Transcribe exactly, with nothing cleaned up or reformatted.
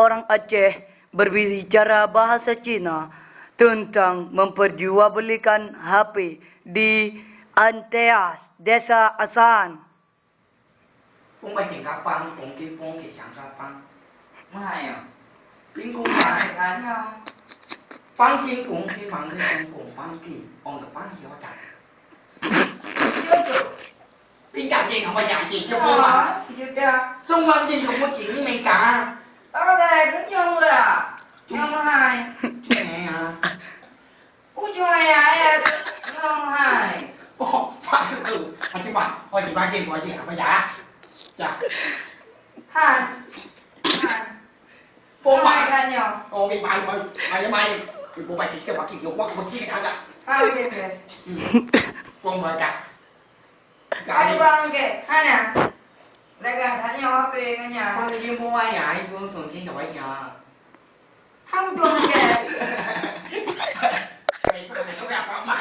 orang Aceh berbicara bahasa Cina tentang memperjualbelikan H P di Anteas, Desa Asan. 风味真好，放风给风给香草放。妈呀，冰棍卖干了，放进公给忙给公公放给，放个放给我讲。冰干冰我讲起就不嘛， Sudah. 中方进就不进没干。 Apa saya kenyang dah? Nyang hai. 就没啊。 Ujung ayah ayah nyang hai. 哦，他是个，他去吧，我去吧，给我去，我讲，讲， Han. Han. 不 Hai 买， kan nyang. 我给买，我买买买，你不买，这些我给我我我寄给他的， Han ke ke. 嗯，我买的， Hai bang ke. Han ya. Lega kan nyang apa kan nyang. 我给你mua呀，一公总斤的我想， Han dong ke. 哎，不要帮忙。